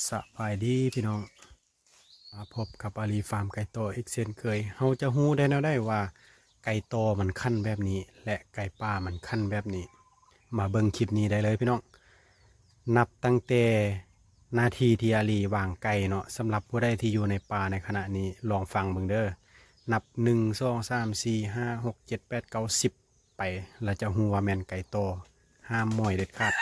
ສະບາຍດີພີ່ນ້ອງ ມາພົບກັບອາລີຟາມໄກ່ຕໍ່ອີກເຊັ່ນເຄີຍ. ເຮົາຈະຮູ້ໄດ້ແນວໃດວ່າໄກ່ຕໍ່ມັນຂັນແບບນີ້ ແລະ ໄກ່ປ່າມັນຂັນແບບນີ້? ມາເບິ່ງຄລິບນີ້ໄດ້ເລີຍພີ່ນ້ອງ. ນັບຕັ້ງແຕ່ນາທີທີ່ອາລີວາງໄກ່ເນາະ, ສຳລັບຜູ້ໃດທີ່ຢູ່ໃນປ່າໃນຂະນະນີ້ ລອງຟັງເບິ່ງເດີ. ນັບ ໜຶ່ງ ສອງ ສາມ ສີ່ ຫ້າ ຫົກ ເຈັດ ແປດ ເກົ້າ ສິບ ໄປ ແລ້ວຈະຮູ້ວ່າແມ່ນໄກ່ຕໍ່. ຫ້າມໝອຍເດັດຂາດ.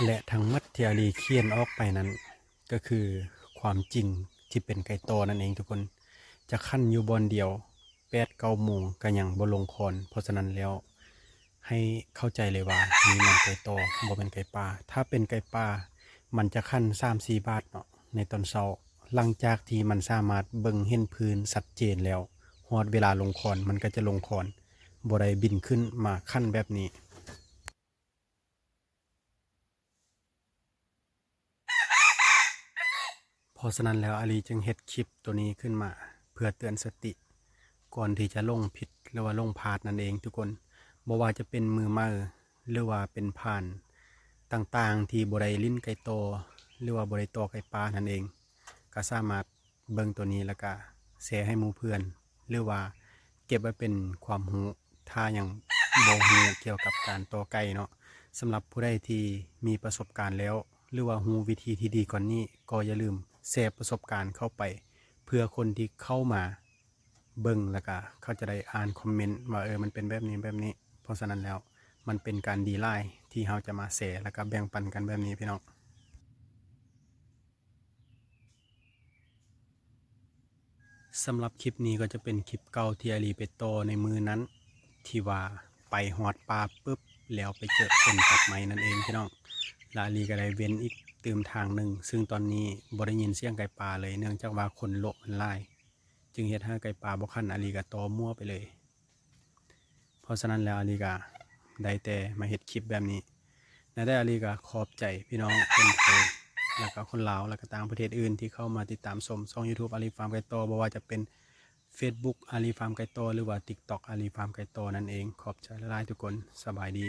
ແລະ ທັງໝົດທີ່ອາລີຂຽນອອກໄປນັ້ນ ກໍຄືຄວາມຈິງທີ່ເປັນໄກ່ຕໍ່ນັ້ນເອງທຸກຄົນ. ຈະຂັນຢູ່ບ່ອນດຽວ ແປດເກົ້າໂມງກໍຍັງບໍ່ລົງຄອນ. ເພາະສະນັ້ນແລ້ວ ໃຫ້ເຂົ້າໃຈເລີຍວ່ານີ້ແມ່ນໄກ່ຕໍ່ ບໍ່ແມ່ນໄກ່ປ່າ. ຖ້າເປັນໄກ່ປ່າ ມັນຈະຂັນສາມສີ່ບາດເນາະ ໃນຕອນເຊົ້າ. ຫຼັງຈາກທີ່ມັນສາມາດເບິ່ງເຫັນພື້ນຊັດເຈນແລ້ວ ຮອດເວລາລົງຄອນ ມັນກໍຈະລົງຄອນ ບໍ່ໄດ້ບິນຂຶ້ນມາຂັນແບບນີ້. ເພາະສະນັ້ນແລ້ວ ອາລີຈຶ່ງເຮັດຄລິບໂຕນີ້ຂຶ້ນມາ ເພື່ອເຕືອນສະຕິ ກ່ອນທີ່ຈະຫຼົງຜິດ ຫຼືວ່າຫຼົງພາດນັ້ນເອງທຸກຄົນ. ບໍ່ວ່າຈະເປັນມືໃໝ່ ຫຼືວ່າເປັນຜ່ານຕ່າງໆ ທີ່ບໍ່ໄດ້ຫຼິ້ນໄກ່ຕໍ່ ຫຼືວ່າບໍ່ໄດ້ຕໍ່ໄກ່ປ່ານັ້ນເອງ ກໍສາມາດເບິ່ງໂຕນີ້ ແລ້ວກະແຊໃຫ້ໝູ່ເພື່ອນ ຫຼືວ່າເກັບໄວ້ເປັນຄວາມຮູ້ ຖ້າຍັງບໍ່ຮູ້ກ່ຽວກັບການຕໍ່ໄກ່ເນາະ. ສຳລັບຜູ້ໃດທີ່ມີປະສົບການແລ້ວ ຫຼືວ່າຮູ້ວິທີທີ່ດີກວ່ານີ້ ກໍຢ່າລືມແຊປະສົບການເຂົ້າໄປ ເພື່ອຄົນທີ່ເຂົ້າມາເບິ່ງ ແລ້ວກະເຂົາຈະໄດ້ອ່ານຄອມເມັນວ່າ ເອີ ມັນເປັນແບບນີ້ແບບນີ້. ເພາະສະນັ້ນແລ້ວ ມັນເປັນການດີຫຼາຍທີ່ເຮົາຈະມາແຊ ແລ້ວກະແບ່ງປັນກັນແບບນີ້ພີ່ນ້ອງ. ສຳລັບຄລິບນີ້ກໍຈະເປັນຄລິບເກົ່າທີ່ອາລີໄປຕໍ່ໃນມື້ນັ້ນ ທີ່ວ່າໄປຮອດປ່າປຶບ ແລ້ວໄປເຈີຕົ້ນຕັດໄມ້ນັ້ນເອງພີ່ນ້ອງ. ແລ້ວອາລີກໍໄດ້ເວັ້ນອີກຕື່ມທາງໜຶ່ງ ຊຶ່ງຕອນນີ້ບໍ່ໄດ້ຍິນສຽງໄກ່ປ່າເລີຍ ເນື່ອງຈາກວ່າຄົນໂລະມັນຫຼາຍ ຈຶ່ງເຮັດໃຫ້ໄກ່ປ່າບໍ່ຂັນ ອາລີກໍຕໍ່ມົ້ວໄປເລີຍ. ເພາະສະນັ້ນແລ້ວ ອາລີກະໄດ້ແຕ່ມາເຮັດຄລິບແບບນີ້ ແນວໃດອາລີກະຂອບໃຈພີ່ນ້ອງຄົນໄທ ແລ້ວກະຄົນລາວ ແລ້ວກະຕ່າງປະເທດອື່ນທີ່ເຂົ້າມາຕິດຕາມຊົມຊ່ອງຢູທູບອາລີຟາມໄກ່ຕໍ່ ບໍ່ວ່າຈະເປັນເຟສບຸກອາລີຟາມໄກ່ຕໍ່ ຫຼືວ່າຕິກຕັອກອາລີຟາມໄກ່ຕໍ່ນັ້ນເອງ. ຂອບໃຈຫຼາຍໆທຸກຄົນ. ສະບາຍດີ.